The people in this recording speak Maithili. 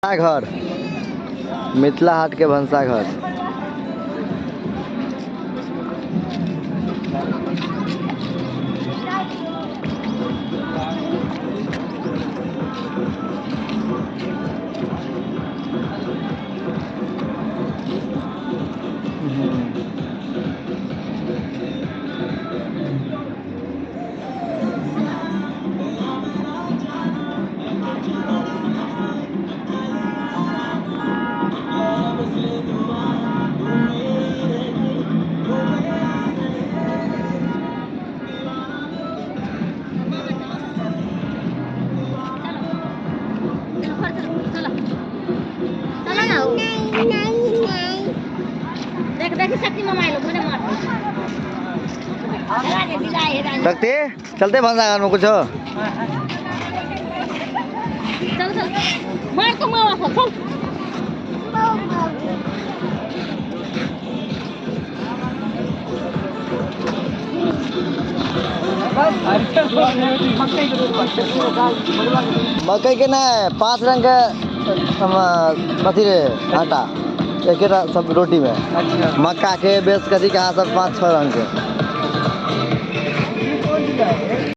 घर, मिथिला हाट के भनसाघर। देख देख शक्ति मामा आइलो भने मार शक्ति चलते भनसाघर में कुछ हो। चल चल मार तो मामा को चल। मकई के नहीं, 5 रंग के अथी रे आटा एक सब रोटी में। अच्छा। मक्का के बेस कथी के सब 5-6 रंग के।